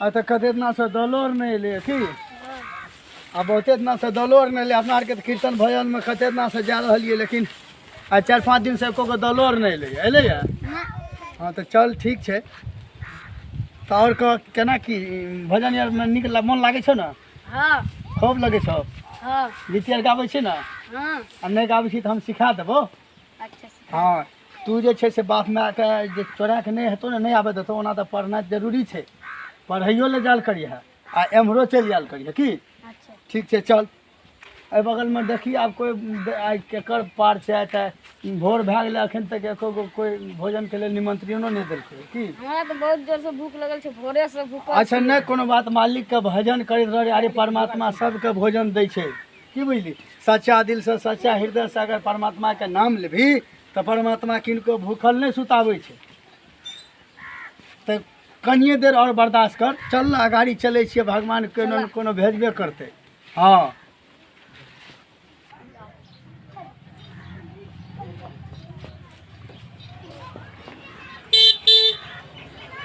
आ तऽ कते दिनासँ दलो आर नहि एलै की? आ बहुते दिनासँ दलो आर नहि एलै। अपना आरके तऽ कीर्तन भजनमे कते दिनासँ जा रहलियै, लेकिन आइ 4-5 दिनसँ एको गो दलो आर नहि एलैए। एलैए? हँ तऽ चल ठीक छै। तऽ आओर कह केना की भजन आरमे नीक मोन लागै छौ ने? हँ। खूब लगै छौ? हँ। गीत आर गाबै छी ने? हँ। आ नहि गाबै छी तऽ हम सिखा देबौ। अच्छा। हँ, तू जे छै से बाप मायके जे चोराके नहि हेतौ ने, नहि आबऽ देतौ। ओना तऽ पढ़नाइ जरूरी छै, पढ़ैयो लए जायल करिहे आ एम्हरो चलि जायल करिहे की? अच्छा। ठीक छै, चल एहि बगलमे देखी आब कोइ आइ केकर पार छै। आइ तऽ भोर भए गेलै, अखन तक एको गो कोइ भोजनके लेल निमंत्रणो नहि देलकै की? हमरा तऽ बहुत जोरसँ भूख लगल छै, भोरेसँ भूखल। अच्छा नहि कोनो बात, मालिकके भजन करैत रह। अरे परमात्मा सबके भोजन दै छै की, बुझली? सच्चा दिलसँ सच्चा हृदयसँ अगर परमात्माके नाम लेबही तऽ परमात्मा किनको भूखल नहि सुताबै छै। तऽ कनिए देर आओर बर्दाश्त कर, चल ने अगाड़ी चलै छियै, भगवान कोनो ने कोनो भेजबे करतै। हँ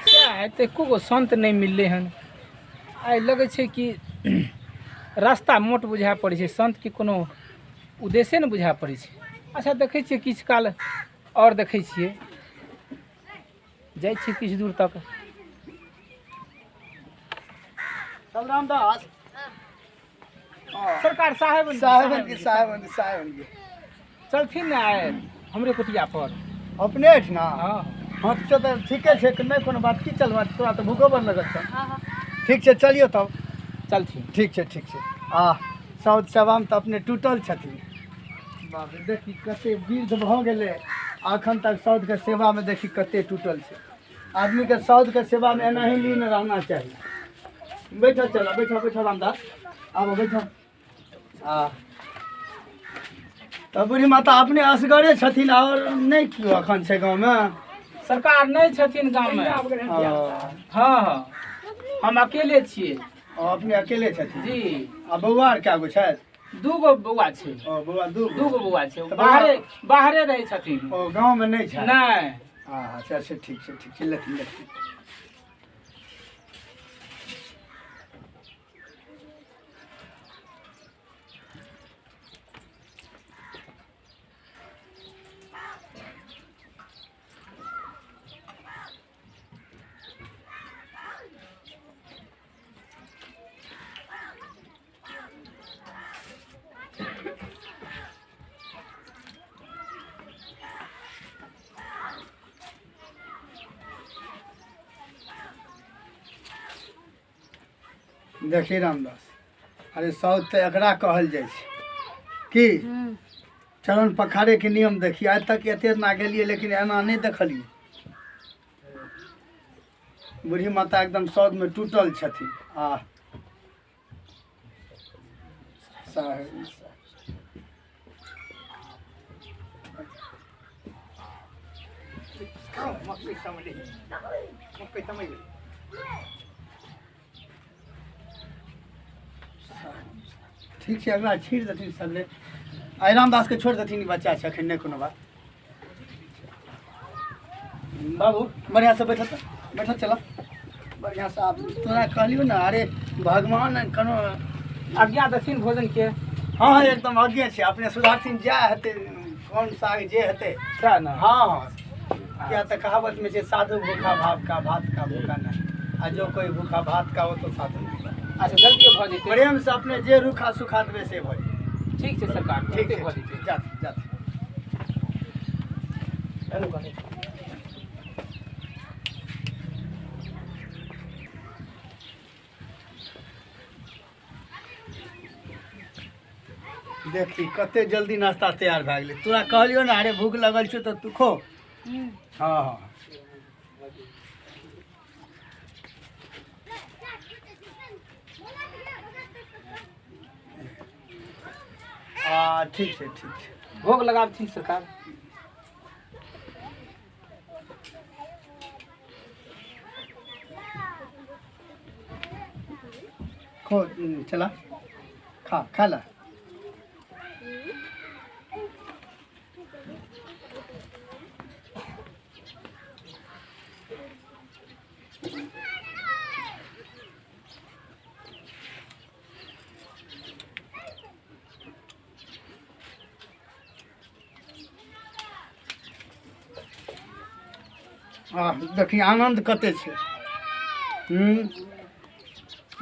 सएह तऽ एको गो सन्त नहि मिललै हन। आइ लगै छै कि रास्ता मोट बुझाए पड़ै छै, सन्तके कोनो उद्देश्ये नहि बुझाए पड़ै छै। अच्छा देखै छियै किछु काल आओर देखै छियै, जाइ छियै किछु दूर तक। चल रामदास। सरकार साहेब साहेबन की, साहेबन की, साहेबन की। चलथिन ने आइ हमरे कुटिया पर। अपने एहिठिना? हँ। हँ तऽ ठीके छै, नहि कोनो बात। की चलबा, तोरा तऽ भूखो बड़ लगल छौ। हँ हँ। ठीक छै, चलियौ तब। चलथिन। ठीक छै, ठीक छै। आ साउथ सेवामे तऽ अपने टूटल छथिन। बाप रे, देखी कते वृद्ध भऽ गेलै, अखन तक साउथके सेवामे देखी कते टूटल छै। आदमीके साउथके सेवामे एनाही लीन रहना चाही। बैठो, चलो बैठो, बैठो रामदास, आबो बैठो। आ तऽ बूढ़ी माता अपने असगरे छथिन आओर नहि केओ अखन छै गाँवमे? सरकार नहि छथिन गाँवमे। ओ, हँ हँ, हम अकेले छियै। ओ, अपने अकेले छथिन? जी। आ बौआ आर कए गो छथि? दू गो बौआ छै। ओ बौआ दू दू गो बौआ छै। तऽ बाहरे बाहरे रहै छथिन। ओ गाँवमे नहि छै? नहि। अच्छा अच्छा, ठीक छै, ठीक छै, लेथिन लेथिन। देखी रामदास, अरे साउथ तऽ एकरा कहल जाइ छै की चरण पखारेके नियम। देखी आइ तक एते ना गेलियै लेकिन एना नहि देखलियै। बूढ़ी माता एकदम साउथमे टूटल छथिन। आ साहेब ठीक छै, अगला छीड़ देथिन सगरे। आइ रामदासके छोड़ि देथिन, ई बच्चा छै एखन, नहि कोनो बात। बाबू बढ़िआँसँ बैठत तऽ बैठत, चलऽ बढ़िआँसँ। आब तोरा कहलियौ ने, अरे भगवान कोनो आज्ञा देथिन भोजन के। हँ हँ, एकदम आज्ञा छै। अपने सुधारथिन, जा हेतै कोन साग जे हेतै। सएह ने। हँ हँ, किया तऽ कहावतमे छै, साधु भूखा भाव का भात का भूखा नहीं, आ जो कोई भूखा भात का वो तो साधु नहीं। अच्छा जल्दी भऽ जेतै। प्रेमसँ अपने जे रूखा सुखा देबै से भऽ जेतै। ठीक छै सरकार। ठीक तुरन्ते छै, भऽ जेतै। जाते जाते। हेलो कनी। देखी कते जल्दी नाश्ता तैयार भए गेलै। तोरा कहलियौ ने, अरे भूख लगल छौ तऽ तू खो। हँ हँ। आ ठीक छै, ठीक छै। भोग लगाबथिन सरकार। खो, चला खा, खा ला। आ देखी आनन्द कते छै।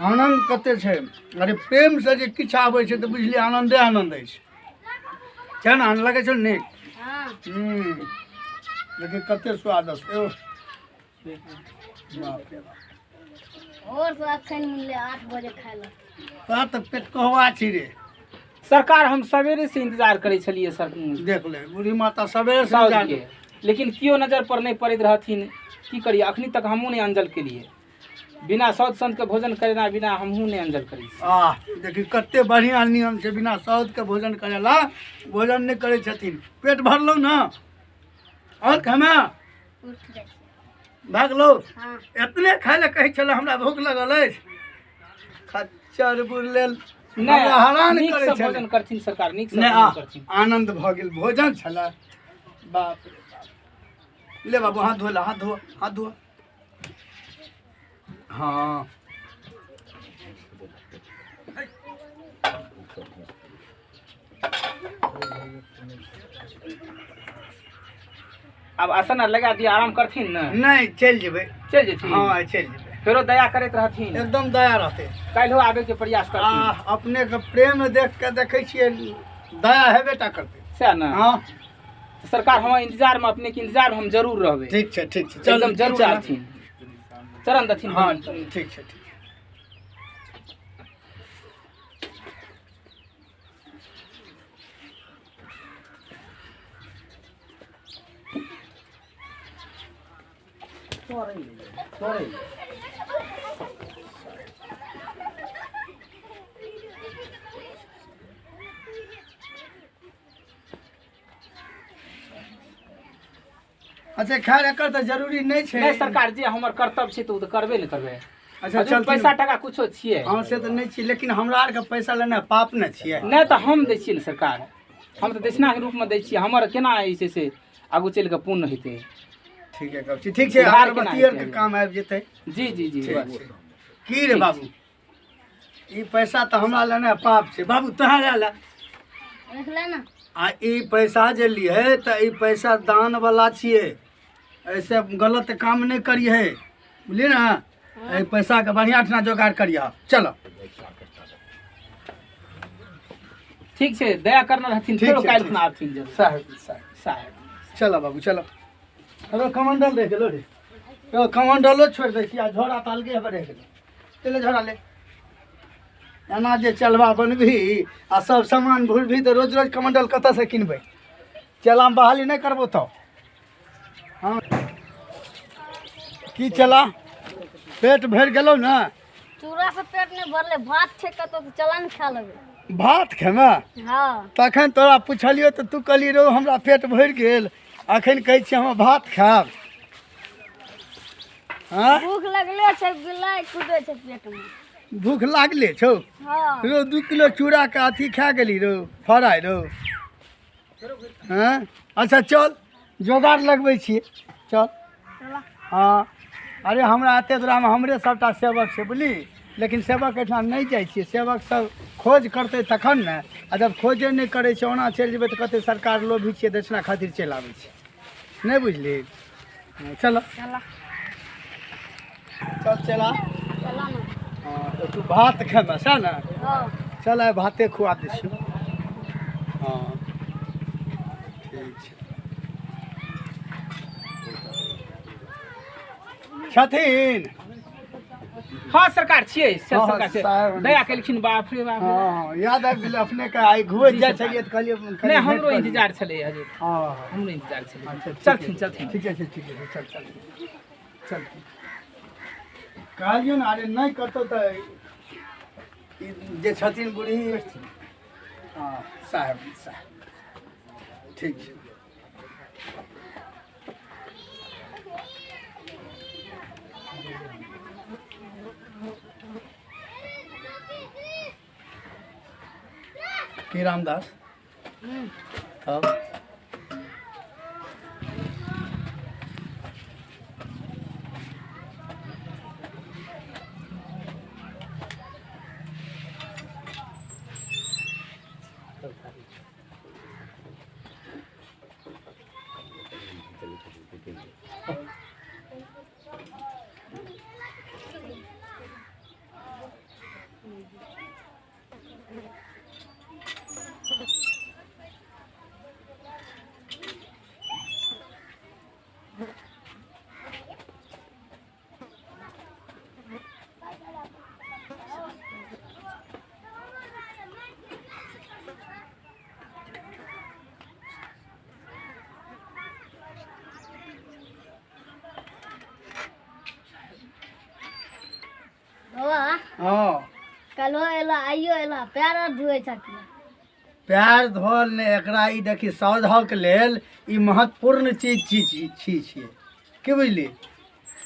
आनन्द कते छै। अरे प्रेम से जे किछु आबै छै तऽ बुझलियै आनन्दे आनन्द अछि। छै ने, आनन्द लगै छौ नीक? देखी कते स्वाद छै। बाप रे बाप। और से अखन मिलले 8 बजे खाय लए। तोरा तऽ पेट कहवा छी रे। सरकार हम सवेरे से इंतजार करै छलियै सर। देख ले बूढ़ी माता सवेरे से इंतजार, लेकिन केओ नजर पर नहि पड़ैत रहथिन। की करियै, अखनी तक हमहूँ नहि अंजल केलियै। बिना सौद संत के भोजन करेना बिना हमहूँ नहि अंजल करै छी। आह देखी कते बढ़िआँ नियम छै, बिना सौद के भोजन करेला भोजन नहि करै छथिन। पेट भरलौ ने? आओर खेमे भागलौ? एतने खाय लए कहै छलै, हमरा भूख लगल अछि। खच्चर बुढ़ लेल हरान करै छलै। भोजन करथिन सरकार, नीक से भोजन करथिन। आनंद भऽ गेल, भोजन छलै। बाप रे बाप। ले बाबू हाथ धो, हाथ धो, हाथ धो। हाँ अब आसन आर लगा दिया, आराम करथिन ने? नहीं, चल जेबै। चल जेथिन? हाँ चल जेबै। फेरो दया करैत रहथिन? एकदम दया रहते। काल्हिो आबे के प्रयास करथिन। अपने के प्रेम देख के देखै छियै दया हेबे टा करतै। सएह ने? हाँ सरकार हम इंतजार में, अपने के इंतजार में हम जरूर रहबै। ठीक छै, ठीक छै, एकदम जरूर आथिन, चरण दथिन। हाँ ठीक छै, ठीक। अच्छा खैर एकर तऽ जरूरी नहि छै। नहीं सरकार जे हमर कर्तव्य छै तऽ ओ तऽ करबे ने करबै। अच्छा चल, पैसा टाका कुछो छियै? हाँ से तऽ नहि छियै, लेकिन हमरा आरके पैसा लेनाइ पाप ने छियै। नहि तऽ हम दै छियै ने सरकार, हम तऽ दक्षिणाके रूपमे दै छियै। हमर केना जे छै से आगू चलि कऽ पुण्य हेतै। ठीक है, गप छै, ठीक छै, अगरबत्ती आरके काम आबि जेतै। जी जी जी। की रे बाबू, ई पैसा तऽ हमरा लेनाइ पाप छै। बाबू तोहरा लए ले। आ ई पैसा जे लिहे तऽ ई पैसा दान वाला छियै, ऐसे गलत काम नहि करिहे, बुझलियै ने? एहि पैसाके बढ़िआँ ठिना जोगाड़ करिह। चलो ठीक छै, दया करने रहथिन, फेरो काल्हि खुना आबथिन जरूर। साहेब साहेब साहेब। चलो बाबू चलो। अरे कमंडल रहि गेलो रे, कमंडलो छोड़ि दै छी आ झोरा तऽ अलगे रहि गेलै। चले झोरा ले। एना जे चलबा बनबही आ सब सामान भुरबही तऽ रोज रोज कमंडल कतऽसँ किनबै? चलामे बहाली नहि करबो तऽ। हाँ की चला, पेट भरि गेलौ ने? चूड़ा से पेट नहीं भरले, भात छै कतौ तऽ चला ने खा लेबै। भात खेमे? हाँ। तखन तोरा पुछलियौ तऽ तू कहली रौ हमरा पेट भरि गेल, अखन कहै छियै हम भात खायब। हाँ भूख लगले छै, बिलाइ कुदै छै पेट में। भूख लागले छौ? हाँ। रौ 2 किलो चूड़ा के अथी खा गेली रौ, फराइ रौ। हाँ अच्छा चल जोगाड़ लगबै छियै, चल। हाँ अरे हमरा एते दूरामे हमरे सबटा सेवक छै बुझली, लेकिन सेवक एहिठाम नहि जाइ छियै। सेवक सब खोज करतै तखन ने, आ जब खोजे नहि करै छै ओना चलि जेबै तऽ कहतै सरकार लोभी छियै, दक्षिणा खातिर चलि आबै छै। नहि बुझली? चलो चल चला। हाँ तऽ तू भात खेबै सएह ने? चल आइ भाते खुआ दै छियौ। हाँ ठीक छै। छथिन? हाँ सरकार छियै, सरकार छियै। दया केलखिन, बाप रे बाप। हाँ याद आबि गेलै अपने के, आइ घुमैत जाइ छलियै तऽ कहलियै। नहि हमरो इंतजार छलै हजूर। हाँ हमरो इंतजार छलै। चलथिन चलथिन। ठीक छै, ठीक छै, चल चल चल। कहलियौ ने, अरे नहि कतौ तऽ ई जे छथिन बूढ़ी। हाँ साहेब साहेब ठीक छै। की रामदास तब बाबा। हँ। काल्हो एला, आइयो एला, पैर आर धोए छथिन। पैर धोअल नहि, एकरा ई देखी, सौधक लेल ई महत्वपूर्ण चीज छी छी छी छियै। की बुझली?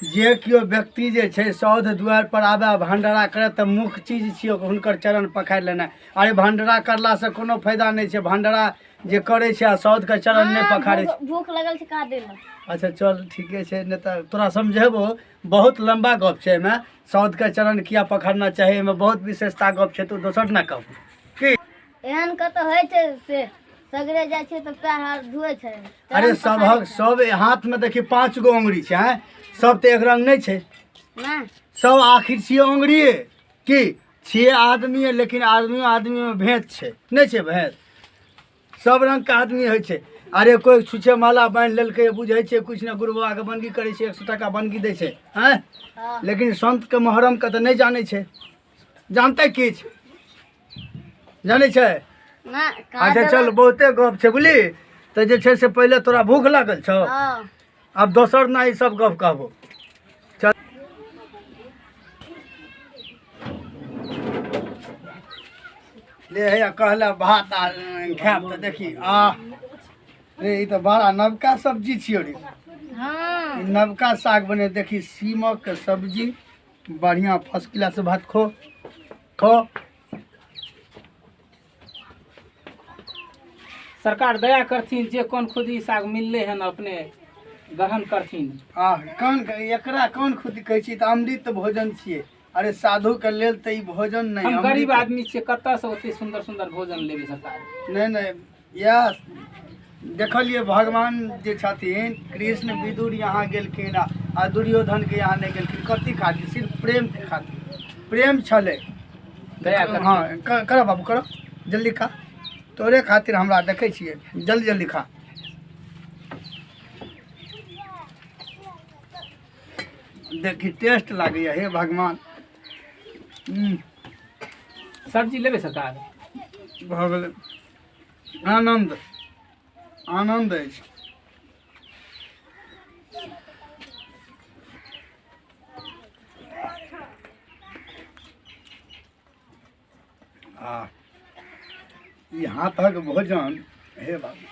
जे केओ व्यक्ति जे छै सौध दुआरि पर आबय आ भण्डारा करय तऽ मुख्य चीज छियै हुनकर चरण पखारि लेनाइ। अरे, भण्डारा करलासँ कोनो फायदा नहि छै। भण्डारा जे करै छै आ सौधके चरण नहि पखारै छै। भूख लगल छै, कहा देला। अच्छा चल, ठीके छै। नहि तऽ तोरा समझेबो, बहुत लम्बा गप छै एहिमे। सौधके चरण किया पखारना चाही, एहिमे बहुत विशेषता गप छै, तू दोसर ना कहू की। एहन कतऽ होइ छै से सगरे जाइ छै तऽ पैर हाथ धोए छै। अरे, सभक सब हाथमे देखी 5 गो अंगुरी छै, आँय? सब तऽ एक रंग नहि छै। नहि। सब आखिर छियै अंगुरिये की छियै, आदमीये, लेकिन आदमियो आदमीमे भेद छै, नहि छै भेद? सब रङ्गके आदमी होइ छै। अरे, कोइ छुछे माला बान्हि लेलकै, बुझै छै किछु नहि, गुरु बाबाके बनगी करै छै, 100 टाका बनगी दै छै, आँय? हँ। लेकिन सन्तके मोहर्रमके तऽ नहि जानै छै। जानतै किछु? जानै छै? नहि, कहाँ। अच्छा चल, बहुते गप छै, बुझली? तऽ जे छै से पहिले तोरा भूख लागल छौ? हँ। आब दोसर ना ई सब गप कहबो, चल। ले हे, कहला भात आ खायब तऽ देखी। आ रे, ई तऽ बड़ा नवका सब्जी छियौ रे। हँ। ई नवका साग बने, देखी, सीमक के सब्जी, बढ़िआँ फर्स्ट क्लास। भात खो, खो। सरकार दया करथिन, जे कोन खुदी साग मिललै हन, अपने ग्रहण करथिन। आ कोन एकरा कोन खुद कहै छी, तऽ अमृत भोजन छियै। अरे, साधु के लेल तऽ ई भोजन नहि हम अमृत। गरीब आदमी छियै, कतऽसँ ओते सुन्दर सुन्दर भोजन लेबै सरकार? नहि नहि, इएह देखलियै, भगवान जे छथिन कृष्ण, विदुर यहाँ गेलखिन आ दुर्योधन के यहाँ नहि गेलखिन। कथी खातिर? सिर्फ प्रेमके खातिर। प्रेम छलै। दया करथिन। हँ, कर बाबू, करो, जल्दी खा। तोरे खातिर हमरा देखै छियै। जल्दी जल्दी खा। देखी, टेस्ट लागैया, हे भगवान। सब्जी लेबै सरकार? भऽ गेलै, आनन्द आनन्द अछि। आ ई हाथक भोजन, हे बाबू।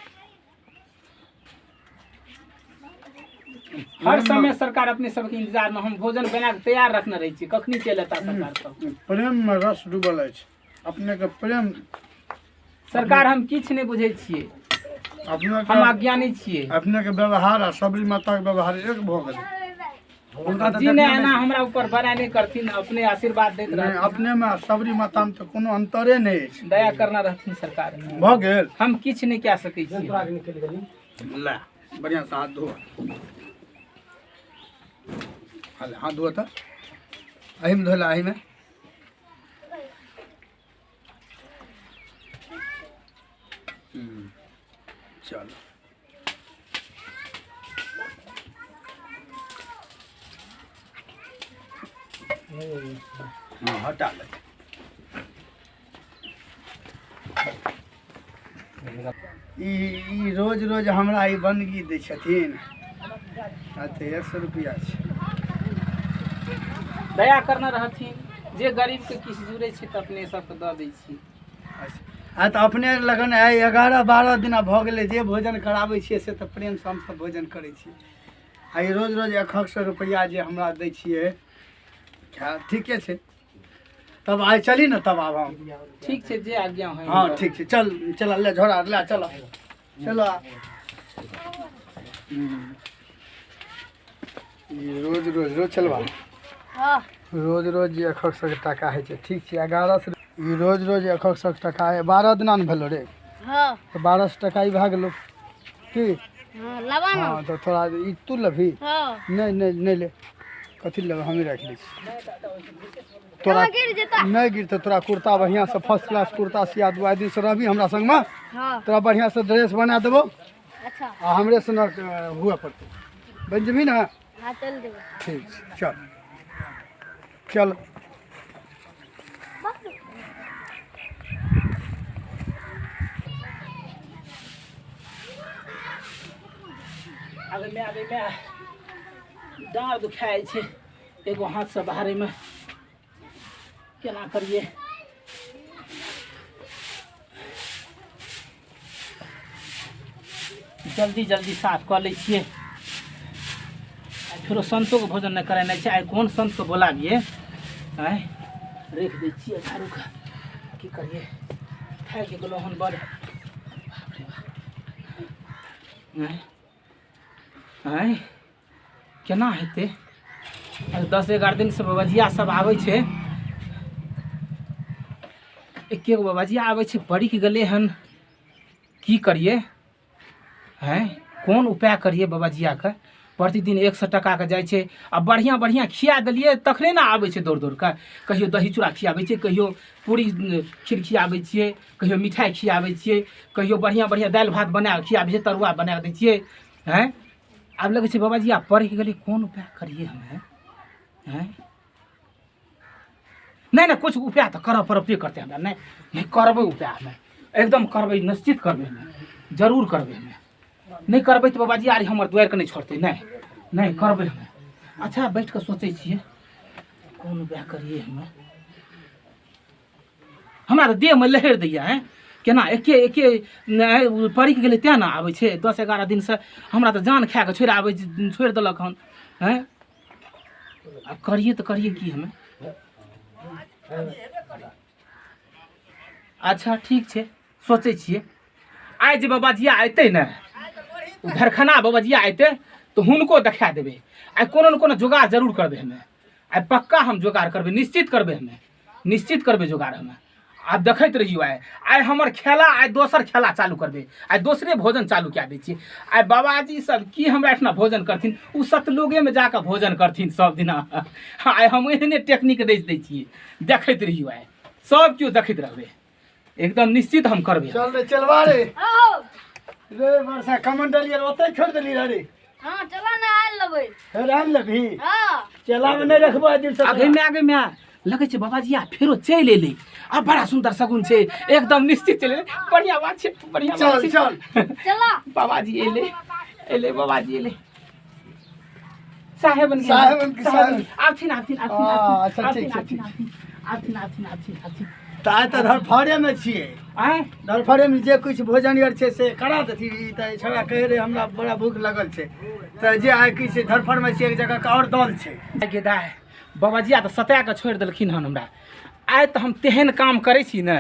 हर समय सरकार अपने सबके इंतजार में, हम भोजन बना के तैयार रखने रहै छी, कखनी चलि एता सरकार सब। प्रेममे रस डूबल अछि अपनेके प्रेम। सरकार, हम किछु नहि बुझै छियै। अपनेके हम अज्ञानी छियै। अपनेके व्यवहार आ सबरी माताके व्यवहार एक भऽ गेलै। हुनका तऽ जी नहि। देखने एना हमरा ऊपर बड़ाई नहि करथिन, अपने आशीर्वाद दैत नहि रहथिन। अपनेमे आ सबरी मातामे तऽ कोनो अन्तरे नहि अछि। दया करना रहथिन सरकार। भऽ गेल। हम किछु नहि कए सकै छियै। ले, बढ़िआँसँ हाथ धो। हाल हाथ धो तऽ एहिमे धोला, एहिमे। चलो। हाँ, हटा ले। ई ई रोज रोज हमरा ई बनगी दै छथिन। अच्छा, 100 रुपैआ छै। दया करना रहथिन, जे गरीबके किछु जुड़ै छै तऽ अपने सबके दऽ दै छी। अच्छा, आ तऽ अपने लगन आइ 11-12 दिना भऽ गेलै। जे भोजन कराबै छियै से तऽ प्रेमसँ हमसभ भोजन करै छियै। आ ई रोज रोज 100 रुपैआ जे हमरा दै छियै, खैर, ठीके छै। तब आइ चली ने, तब आब हम। ठीक छै, जे आज्ञा होइ। हँ, ठीक छै, चल चल, ले झोरा ले, चल चलो। ई रोज रोज रोज चलबा। हँ। रोज रोज जे 100 टाका होइ छै, ठीक छै, 1100। ई रोज रोज 100 टाका 12 दिना ने भेलो रे? हँ। तऽ 1200 टाका ई भए गेलो की? हँ, लाबा ने। हँ, तऽ थोड़ा ई तू लेबही? हँ। नहि नहि नहि, ले, कथी लेबै? हमही राखि लै छी तोरा। गिर जेता। नहि गिरतै। तोरा कुर्ता बढ़िआँसँ फर्स्ट क्लास कुर्ता सिया देबो। आइ दिनसँ रहबी हमरा सङ्गमे। हँ। तोरा बढ़िआँसँ ड्रेस बना देबो। अच्छा। आ हमरे सनक हुए पड़तै। बनि जेबही ने? हँ, चल जेबै। ठीक छै, चल चल। आगे मैं, आगे मैं, डाँड़ दुखाइ छै एगो हाथसँ बाहरेमे। केना करिए जल्दी जल्दी साफ कऽ लै छियै आइ फेरो संतोके भोजन नहि करेनाइ छै आइ कोन संतके बोलाबियै आँय राखि दै छियै झाड़ूके की करियै थाकि गेलहुँ हन बड़ बाप रे बाप आँय आँय केना हेतै आइ 10-11 दिनसँ बबजिया सब आबै छै एके गो बबजिया आबै छै पड़िक गेलै हन की करियै आँय कोन उपाय करियै बबजियाके प्रतिदिन 100 टाकाके जाइ छै आ बढ़िआँ बढ़िआँ खिया देलियै तखने ने आबै छै दौड़ दौड़ कऽ कहियो दही चूड़ा खियाबै छियै कहियो पूरी खीर खियाबै छियै कहियो मिठाइ खियाबै छियै कहियो बढ़िआँ बढ़िआँ दालि भात बना कऽ खियाबै छियै तरुआ बना कऽ दै छियै आँय आब लगै छै बाबाजी आब पढ़ि गेलियै कोन उपाय करियै हमे आँय नहि नहि किछु उपाय तऽ करऽ पड़बे करतै हमरा नहि नहि करबै उपाय हमे एकदम करबै निश्चित करबै हमे जरूर करबै हमे नहि करबै तऽ बाबाजी आर हमर दुआरिके नहि छोड़तै नहि नहि करबै हमे अच्छा बैठ कऽ सोचै छियै कोन उपाय करियै हमे हमरा तऽ देहमे लहरि दैया हैं केना एके एके पड़ि गेलै तेँ ने आबै छै 10-11 दिनसँ हमरा तऽ जान खाए कऽ छोड़ि आबै छोड़ि देलक हन हैं आब करियै तऽ करियै की हमे अच्छा ठीक छै सोचै छियै आइ जे बबाजिया अयतै ने धरखना बबाजिया अयतै तऽ हुनको देखा देबै आइ कोनो ने कोनो जोगाड़ जरूर करबै हमे आइ पक्का हम जोगाड़ करबै निश्चित करबै हमे निश्चित करबै जोगाड़ हमे आब देखैत रहियौ आइ आइ हमर खेला आइ दोसर खेला चालू करबै आइ दोसरे भोजन चालू कए दै छियै आइ बाबाजी सब की हमरा एहिठिना भोजन करथिन ओ सतलोगेमे जाकऽ भोजन करथिन सब दिना आइ हम एहने टेक्निक रचि दै छियै देखैत रहियौ आइ सब केओ देखैत रहबै एकदम निश्चित हम करबै चल रे चलवा रे आओ रे वर्षा कमंडल यार ओतै छोड़ देली रे हाँ चला ना आयल लेबै फेर आनि लेबही हाँ चेला में नहि रखबो आइ दिन से आगे में आगे में लगै छै बाबाजी आ फेरो चलि एलै आ बड़ा सुन्दर शगुन छै एकदम निश्चित चलि एलै बढ़िआँ बात छै बढ़िआँ बात चल छै चल चला बाबाजी एलै एलै बाबाजी एलै साहेबन के साहेबन के साहेब। आबथिन आबथिन आबथिन हाँ, अच्छा, आबथिन ठीक छै, आबथिन आबथिन आबथिन आबथिन आबथिन आबथिन तऽ आइ तऽ धरफड़ेमे छियै आँय धरफड़ेमे जे किछु भोजन आर छै से करा देथिन ई तऽ छौड़ा कहै रहै हमरा बड़ा भूख लगल छै तऽ जे आइ की छै धरफड़मे छियै एक जगहके आओर दल छै गे दाय बाबाजिया तऽ सता कऽ छोड़ि देलखिन हन हमरा आइ तऽ हम तेहन काम करै छी ने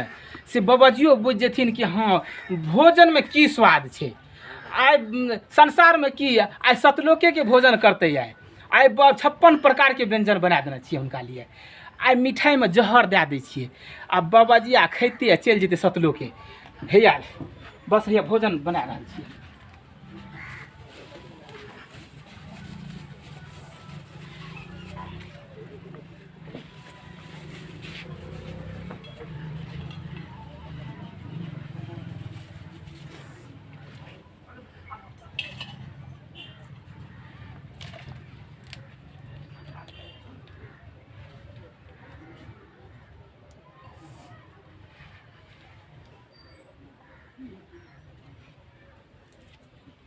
से बाबाजियो बुझि जेथिन कि हँ भोजनमे की स्वाद छै आइ संसारमे की आइ सतलोकेके भोजन करतै आइ आइ 56 प्रकारके व्यञ्जन बना देने छियै हुनका लिए आइ मिठाइमे जहर दए दै छियै आ बाबाजी आ खैते आ चलि जेतै सतलोके हैया बस हैया भोजन बना रहल छियै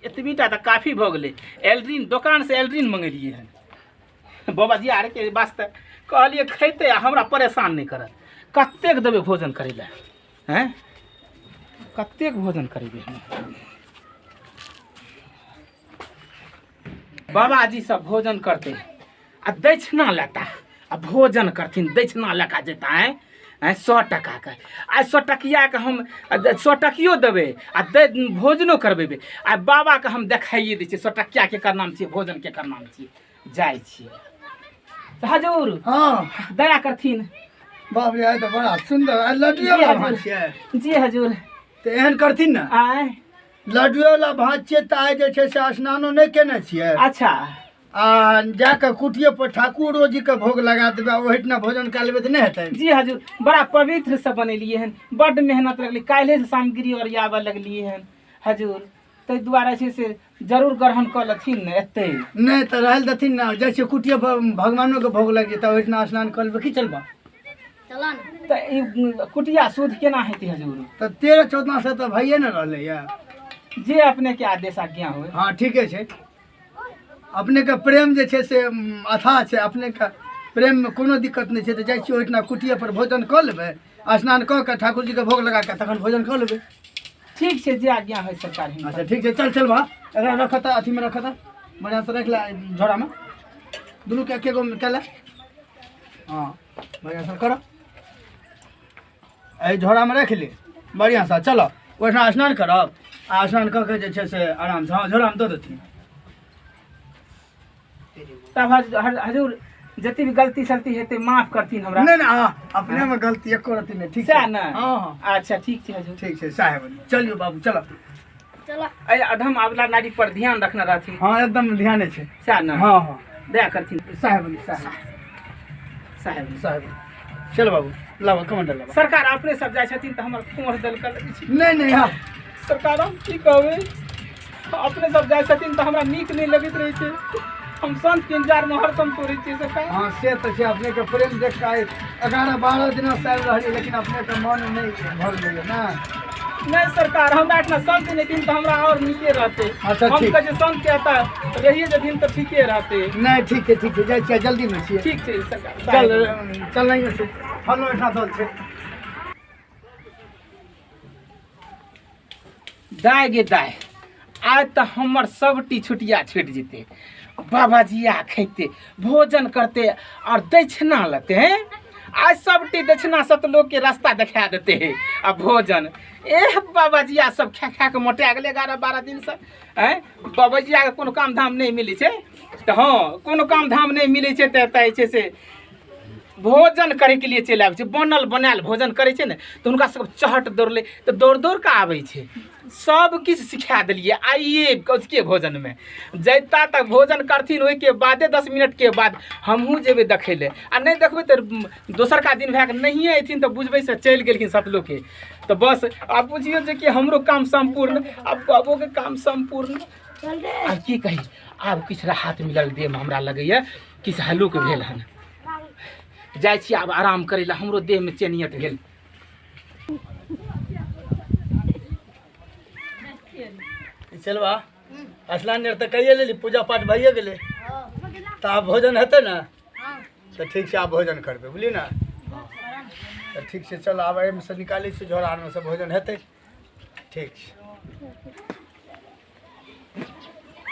एतबी टा तऽ काफी भऽ गेलै एल्ड्रिन दोकानसँ एल्ड्रिन मंगेलियै हन बाबाजी आरके वास्ते कहलियै खैतै आ हमरा परेशान नहि करत कतेक देबै भोजन करै लए आँय कतेक भोजन करेबै हम बाबाजी सब भोजन करतै आ दक्षिणा लेता आ भोजन करथिन दक्षिणा लऽ कऽ जेता आँय आँय 100 टकाके आइ 100 टकियाके हम 100 टकियो देबै आ दे भोजनो करबेबै आ बाबाके हम देखाइए दै छियै 100 टकिया केकर नाम छियै भोजन केकर नाम छियै जाइ छियै तऽ हजूर हँ दया करथिन बाप रे आइ तऽ बड़ा सुन्दर आइ लड्डुए वाला भात छियै जी हजूर तऽ एहन करथिन ने आँय लड्डुए वाला भात छियै तऽ आइ जे छै से स्नानो नहि केने छियै अच्छा आ जाकऽ कुटिये पर ठाकुरो जी के भोग लगा देबै आ ओहिठिना भोजन कए लेबै तऽ नहि हेतै जी हजूर बड़ा पवित्र से बनेलियै हन बड्ड मेहनत लगलै काल्हि से सामग्री ओरियाबऽ लगलियै हन हजूर ताहि दुआरे छै से जरूर ग्रहण कऽ लेथिन ने एतै नहि तऽ रहल देथिन ने जाइ छियै कुटिये पर भगवानोके भोग लागि जेतै ओहिठिना स्नान कऽ लेबै की चलबा चला ने तऽ ई कुटिया शुद्ध केना हेतै हजूर तऽ 13-14 से तऽ भइए ने रहलैए जे अपनेके आदेश आज्ञा होइ हँ ठीके छै अपनेके प्रेम जे छै से अथाह छै अपनेके प्रेममे कोनो दिक्कत नहि छै। तऽ जाइ छियै ओहिठिना कुटिए पर भोजन कऽ लेबै, स्नान कऽ कऽ ठाकुरजीके भोग लगा कऽ तखन भोजन कऽ लेबै। ठीक छै, जे आज्ञा होइ सरकार हिनकर। अच्छा ठीक छै, चल चल बा, एकरा रख तऽ अथीमे रख तऽ बढ़िआँसँ राखि ले झोरामे, दुनूके एके गो कए ले। हँ बढ़िआँसँ कर, एहि झोरामे राखि ले बढ़िआँसँ। चल ओहिठिना स्नान करब आ स्नान कऽ के जे छै से आरामसँ। हँ झोरामे दऽ देथिन। तब हजूर जते भी गलती सलती हेतै माफ करथिन हमरा। नहि नहि, अपनेमे गलती एको रत्ती नहि। ठीक सएह छै ने? हँ हँ। अच्छा ठीक छै हजूर। ठीक छै साहेब, चलियौ बाबू चलो। चलो। एहि अधम अबला नारी पर ध्यान रखने रहथिन। हँ एकदम ध्याने छै। सएह ने? हँ हँ। दया करथिन साहेब साहेब साहेब। साहेब चल बाबू, लाबऽ कमंडल लाबऽ। सरकार अपने सब जाइ छथिन तऽ हमर कोमर दलकल लगै छै। नहि नहि, हँ सरकार हम की कहबै, अपने सब जाइ छथिन तऽ हमरा नीक नहि लगैत रहै छै। हम संत के इंतजारमे हरदम तोड़ै छियै सरकार। हँ से तऽ छै, अपनेके प्रेम देख कऽ आइ 11-12 दिनसँ आबि रहलियै, लेकिन अपनेके मन नहि भरलैए ने। नहि सरकार, हमरा एहिठिना संत नहि दिन तऽ हमरा आओर नीके रहतै। अच्छा, हम ठीक। कहै छियै संत के एतऽ रहिए जेथिन तऽ ठीके रहतै। नहि ठीक छै, ठीक छै, जाइ छियै, जल्दीमे छियै। ठीक छै सरकार। चल चल, नहि छै फलो एहिठाम दल छै। दाय गे दाय, आइ तऽ हमर सबटी छुटिया छुटि जेतै। बाबाजी आ खैते भोजन करते और दक्षिणा लेते हैं। आइ सबटी दक्षिणा सब लोकके रास्ता देखा देते है आ भोजन। एह बाबाजिया सब खा खा के मोटा गेलै 11-12 दिनसँ। आँय बाबाजियाके कोनो काम धाम नहि मिलै छै तऽ हँ कोनो काम धाम नहि मिलै छै तऽ एतऽ जे छै से भोजन करैके लिए चलि आबै छै। बनल बनायल भोजन करै छै ने तऽ हुनका सब चहट दौड़लै तऽ दौड़ दौड़ कऽ आबै छै। सब किछु सिखा देलियै आइए अजुके भोजनमे। जैता तक भोजन करथिन ओहिके बादे 10 मिनटके बाद हमहूँ जेबै देखै लए, आ नहि देखबै तऽ दोसरका दिन भए कऽ नहिए अयथिन तऽ बुझबै से चलि गेलखिन सतलोके। तऽ बस आब बुझियौ जे कि हमरो काम सम्पूर्ण, आब बाबोके काम सम्पूर्ण। आब की कही, आब किछु राहत मिलल देहमे, हमरा लगैए किछु हल्लुक भेल हन। जाइ छी आब आराम करै लए, हमरो देहमे चैनियत भेल। चलबा स्नान आर तऽ कैये लेली, पूजा पाठ भइए गेलै, तऽ आब भोजन हेतै ने? तऽ ठीक छै, आब भोजन करबै, बुझली ने? तऽ ठीक छै, चल आब एहिमे से निकालै छियै झोरा आरमे से भोजन हेतै। ठीक छै।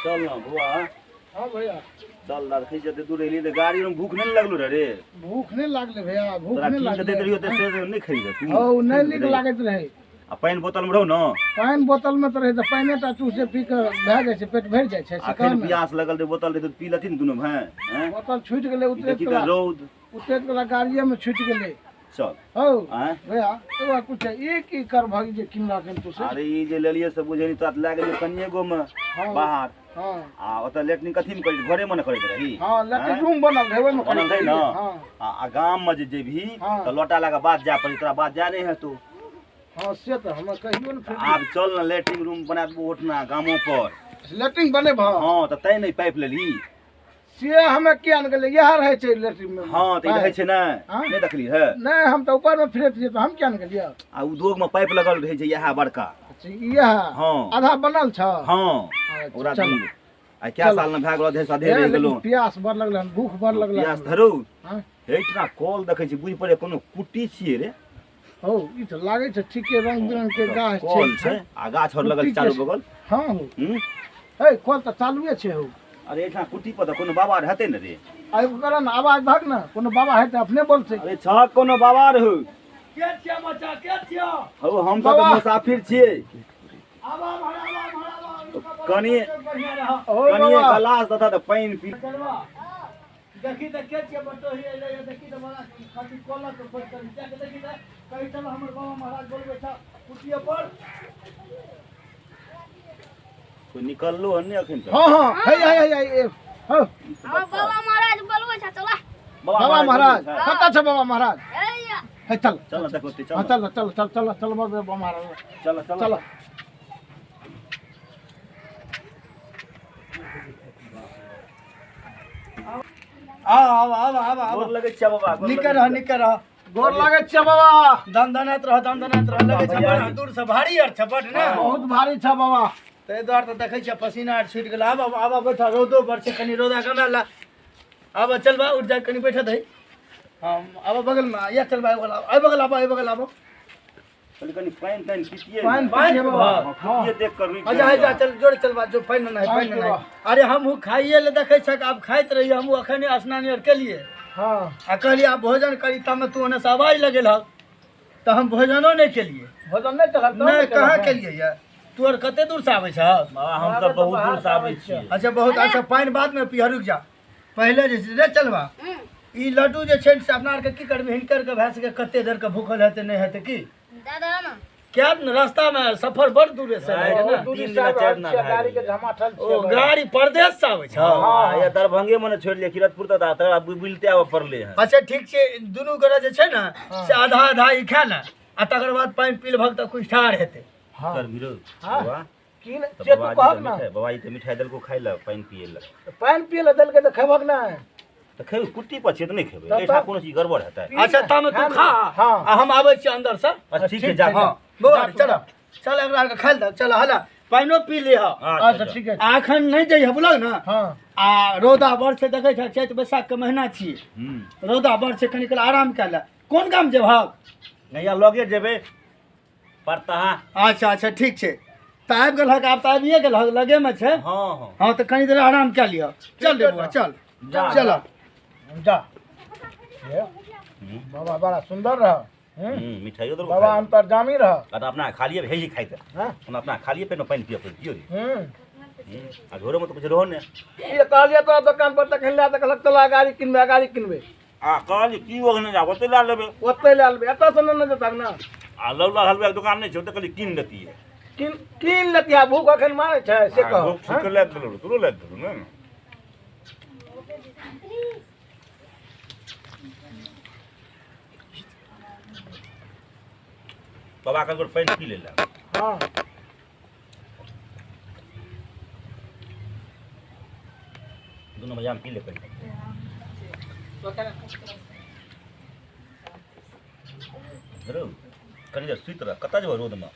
चल ना बुआ। हाँ भैया चल ना, देखै छियै एते दूर एलियै तऽ गाड़ी में भूख नहि लगलो रे? भूख नहि लागलै भैया, भूख तोरा नहि कीन के दैत लागलै। रहियो तऽ से नहि खैली तू? हौ नहि नीक लागैत रहै। आ पानि बोतल में रहौ ने? पानि बोतल में तऽ रहै तऽ पानिए टा चूस जे पी कऽ भए जाइ छै, पेट भरि जाइ छै। से अखन कहू ने। प्यास लगल रहै, बोतल रहै तऽ पी लेथिन दुनू भाय। हैं बोतल छूटि गेलै ई उतरैत देखी तऽ कला, रौद। उतरैत कला गाड़िए में छूटि गेलै। चल हौ आँय भैया एगो कुछ ई की करबहक जे किनलक हन तू से? अरे ई जे लेलियै से बुझे नहीं, तोरा लए गेलियै कनिए गो में हँ। बाहर। हँ आ ओतऽ लेटरिन कथी में करैत, घरे में ने करैत रही? हँ लेकिन आँय? रूम बनल रहै ओहिमे बनल करैत रहै ने? रहियै। हँ आ गाम में जे जेबही हँ। तऽ लोटा लए कऽ बात जाय पड़ी, तोरा बात जाय नहि हेतौ। हँ से तऽ हमरा कहियो ने। फेर आब चल ने, लेटरिन रूम बना देबो ओठना गामो पर। लेटरिन बनेबह? हँ तऽ तैं नहि पाइप लेली से हमे किया ने गेलियै, इएह रहै छै लेटरिन में। हँ तऽ ई रहै छै ने? हँ। नहि देखली है? नहि, हम तऽ ऊपर में फिरैत रहियै तऽ हम किया ने गेलियै। आ उद्योग में पाइप लगल रहै छै इएह बड़का। अच्छा इएह? हँ। आधा बनल छ? हँ। अच्छा, ओकरा चल। दूर आ क्या चल। साल ने भए गेल अधे से अधे ए, रहि लेकिन गेलौ। प्यास बड़ लगलै हन, भूख बड़ लगलै प्यास हन। धरू। हँ? एहिठिना कल देखै छी, बुझि पड़ै कोनो कुट्टी छियै रे। हौ ई तऽ लागै छै ठीके रंग बिरंग के गाछ कल छै। छै आ गाछ और लगल छै कुट्टी चारू के- बगल। हँ हौ। हूँ हे कल तऽ चालुए छै हौ। अरे एहिठिना कुट्टी पर तऽ कोनो बाबा रहतै ने रे? आ एगो करऽ ने आवाज दहक ने, कोनो बाबा हेतै अपने बोलतै। अरे छहक कोनो बाबा रहू? के छियै बच्चा, के छियै? हौ हम सब तऽ बाबा। मुसाफिर छियै। आबा भराबा भराबा। कनि बढ़िया रह। हौ कनिए बाबा। गिलास दतऽ तऽ पानि पी। चलबा देखी तऽ के छियै बटोही एलै हँ, देखी तऽ बड़ा खाली कलक के खोज करी जाके देखी तऽ कही चल हमर बाबा महाराज बोलबै छ कुटिए पर। कोइ निकललो हन नहि अखन तक? हँ हँ हे हे हे हे हौ। हाँ बाबा महाराज बोलबै छ, चला। बाबा महाराज बोलबै छै। कतऽ छै बाबा महाराज? ए हे चल चल ने देखो चल हँ ने। चल चल चल चल चल बाबा महाराज। चल चल चल। आउ आउ आउ आउ आउ। गोर लगै छियै बाबा, गोर निके लगै रह छियै। निके रह। गोर लागै छियै बाबा। दन दनाइत रह, दन दनाइत रह। लगै छै भैया। बड़ा दूर से भारी आर छै बड ने? बहुत भारी छै बाबा। ताहि दुआरे तऽ देखै छियै पसीना आर छुटि गेल। आब आब आब बैठ, रौदो बड़ छै, कनि रौदा कमे ला। आब चल बा उठ जा कनी बैठत है। हम आब बगल में या चल बा एहि बगल आब, एहि बगल आब। कनी कनी पानि तानि पीतियै। पानि पानि पीबै। पीबह। कुटिये देख कर रुकि। अच्छा अच्छा, चल जोड़ चल बा, जो पानि नहि, पानि नहि। अरे हमहूँ खाइए ले देखै छक, आब खाइत रहियै हमहूँ, अखने स्नान आर केलियै। हँ। आ कहलियै आब भोजन करी, तबमे तू ओन्नेसँ आवाज लगेलहक तऽ हम भोजनो नहि केलियै। भोजन नहि केलहक? नहि, कहाँ केलियै यऽ। तू आर कते दूरसँ आबै छह? बाबा, हमसब बहुत दूर से आबै छियै। अच्छा बहुत अच्छा, पानि बादमे पिह, रुकि जा। पहिले जे छै रे चलबा, ई लड्डू जे छै से अपना आरके की करबै? हिनकर के भए सकै कते देरके भूखल हेतै, नहि हेतै की दादा ने क्या ने रास्तामे सफर बड़ दूरे से रहै बहुत ने। दूरी तीन से दिना आबि चारि रहल दिना छियै, भए गाड़ी के गेलै। झमाठल ओ छियै। गाड़ी परदेश से आबै छ? हँ, या दरभंगे मने छोड़ि लियै किरतपुर तऽ तकर बाद बुलिते आबऽ पड़लै हँ। अच्छा ठीक छै, दुनू गोरा जे छै ने से आधा आधा ई खा ले आ तकर बाद पानि पी लेबहक तऽ कुछ ठाढ़ हेतै। हँ। कर भिरो। हँ। बाबा की ने तऽ जे तू बाबाजी कहक तऽ ने। मिठाइ, बाबाजी तऽ मिठाइ देलको खाइ लए, पानि पियै लए। तऽ पानि पियै लए देलकै तऽ खेबहक नहि? तऽ खेबै, कुट्टी पर छियै तऽ नहि खेबै? तब- एहिठाम कोनो चीज गड़बड़ हेतै? अच्छा तामे तू खा हँ। आ हम आबै छियै अंदर से। अच्छा ठीक छै, जा। हँ बौआ, चल चल, एकरा आरके खाइ लए दे, चल हला पानिओ पी लिह। अच्छा ठीक है। आ एखन नहि जइह, बुझलक ने? हँ। आ रौदा बड़ छै, देखै छ चैत बैसाख के महीना छियै। हूँ। रौदा बड़ छै, कनि काल आराम कए ले। कोन गाम जेबहक? नैया लगे जेबै परतहा। अच्छा अच्छा ठीक छै, तऽ आबि गेलहक, आब तऽ आबिए गेलहक, लगेमे छै। हँ हँ। हँ तऽ कनि देर आराम कए लिअ। चल रे बौआ, चल। जा। चल। जा ये, बाबा बड़ा सुन्दर रह। मिठाइयो देलको बाबा खाइ लए। अंतर्जामी रह। आ तऽ अपना खालिए भेजी खाइते। हँ। हम अपना खालिए पेटमे पानि पियऽ पड़ि दियौ रे। हूँ। आ झोरोमे तऽ किछु रहो ने। ई कहलियै तोरा दोकान पर तखन लए तऽ कहलक तोरा गाड़ी किनबै, गाड़ी किनबै। आ कहली की ओहने जा ओतै लए लेबै। ओतै लए लेबै, एतऽ से ने जेतक ने। आ लौला हलुआ के दोकान नहि छै ओतऽ, कहली कीन लेतियै। कीन कीन लेतियै, भूख अखन मारै छै से आ कह। भूख सुख लए देलहुँ, तोरो लए देलहुँ ने। बाबा ककरो पानि पी ले। हँ। दुनू भैया पी ले पानि। रौ कनि देर सुति रह, कतऽ जेबह रौदमे?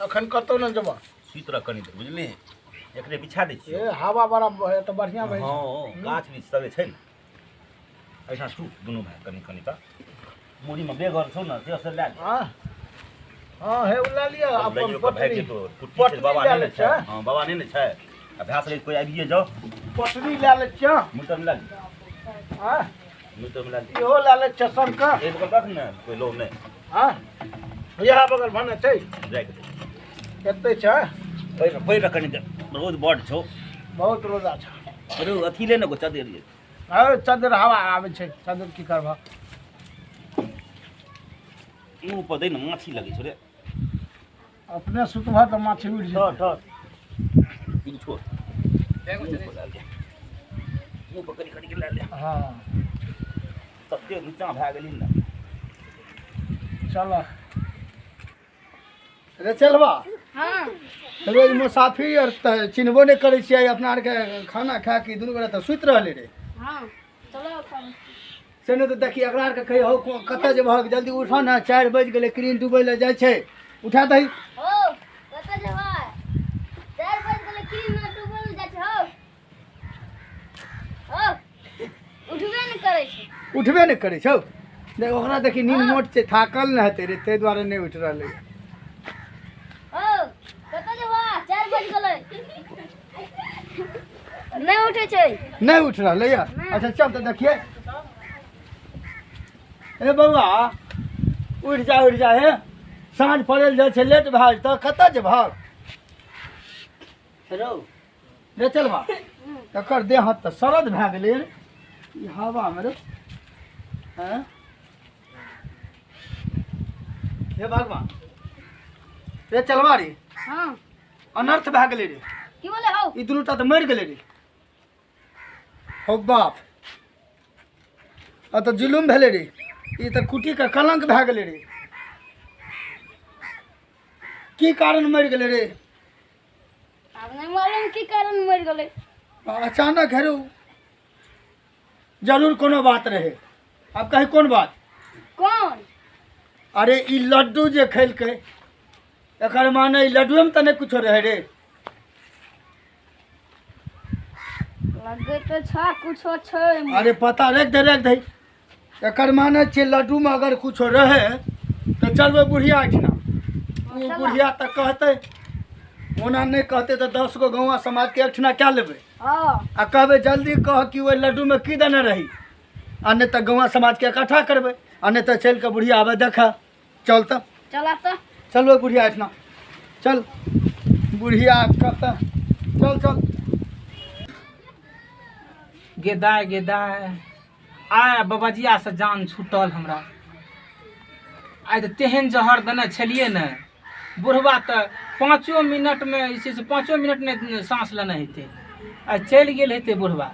अखन कतौ नहि जेबह। सुति रह कनि देर, बुझली? एकरे बिछा दै छियै। ए हवा बड़ा तऽ बढ़िआँ बहै छै। हँ, गाछ वृक्ष सब जे छै ने, एहिठाम सुत दुनू भाय कनि कनि। तऽ मुरहीमे बेगर छौ ने, से से लए ले। हँ हँ, हे ओ लए लिअ लए अपन जो भागि पटरी। जेतौ। कुट्टी छै। पटरी बाबा लए नहि लै ने छै? छै। हँ, बाबा नहि ने छै? आ भए सकै कोइ आबिए जाउ। पटरी लए लै छियै। मुटर मिला ले। हँ। मुटर मिला ले। इहो लए लै छियै सबके। एक बगल रख ने, कोइ लो नहि। हँ, इएह बगल भने छै। जाइके दे। एतै छै। पैर पैर कनि देर, रौद बड्ड छौ। बहुत रोजा छै। अरे अथी ले ने गो चद्दर ये। अरे चद्दर हवा आबै छै, चद्दर की करबह? मुँह पर दै ने, माछी लगै छौ रे। अपने सुतबह तऽ माछी उड़ि जेतै। ठर ई छोड़, मुँह पर लए ले, मुँह पर कनि कनि के लए ले। हँ। तते नीचाँ भए गेली ने। चल। रे चलबा। हँ। रोज मुसाफिर आर तऽ चिन्हबो नहि करै छियै अपना आरके। खाना खा के दुनू गोरा तऽ सुति रहलै रे। हँ, चलो अपन। से नहि तऽ देखी, एकरा आरके कही हौ, कतऽ जेबहक? जल्दी उठऽ ने, 4 बजि गेलै, किरिन डूबै लए जाइ छै, उठा दही। हो, कतऽ जेबै? 4 बजि गेलै, किरिन डूबल जाइ छै। हो हो, उठबे नहि करै छै। उठबे नहि करै छौ। देख ओकरा, देखी नींद मोट छै, थाकल नहि हेतै रे, ताहि दुआरे नहि उठि रहलै। हो, कतऽ जेबै? 4 बजि गेलै, नहि उठै छै। नहि उठि रहलै यऽ। अच्छा चल तऽ देखियै। ए बौआ, उठि जा, उठि जा हे, साँझ पड़ै लए जाइ छै, लेट भए जेतऽ, कतऽ जेबहक रौ? रे चलबा, तकर देह हाथ तऽ सरद भए गेलै रे ई हवामे रे। हँ हे भगवान, रे चलबा रे। हँ। अनर्थ भए गेलै रे। की बोले हौ? ई दुनू टा तऽ मरि गेलै रे। हौ बाप, आ तऽ जुलुम भेलै रे, ई तऽ कुटीके कलंक भए गेलै रे। की कारण मरि गेलै रे? आब नहि मालूम की कारण मरि गेलै। अचानक हेरो, जरूर कोनो बात रहै। आब कही कोन बात? कोन? अरे ई लड्डू जे खेलकै, एकर माने ई लड्डुएमे तऽ नहि कुछो रहै रे। लगे तऽ छ कुछो छै ओहिमे। अरे पता राखि दे, राखि दे। एकर माने छै लड्डूमे अगर कुछो रहै तऽ चलबै बुढ़िया एहिठिना। ओ बुढ़िया तऽ कहतै, ओना नहि कहतै तऽ 10 गो गौआँ समाजके एकठिना कए लेबै। हँ। आ कहबै जल्दी कह कि ओहि लड्डूमे की देने रही, आ नहि तऽ गौआँ समाजके इकट्ठा करबै, आ नहि तऽ चलि कऽ बुढ़िया आबै देखऽ। चल तऽ। चला तऽ। चलबै बुढ़िया एहिठिना, चल बुढ़िया कतऽ, चल चल। गेदाय गेदाय, आय बबजिया से जान छूटल हमरा। आइ तऽ तेहन जहर देने छलियै ने, बुढ़बा तऽ 5 मिनटमे जे छै से 5 मिनट नहि साँस लेने हेतै, आ चलि गेल हेतै बुढ़बा।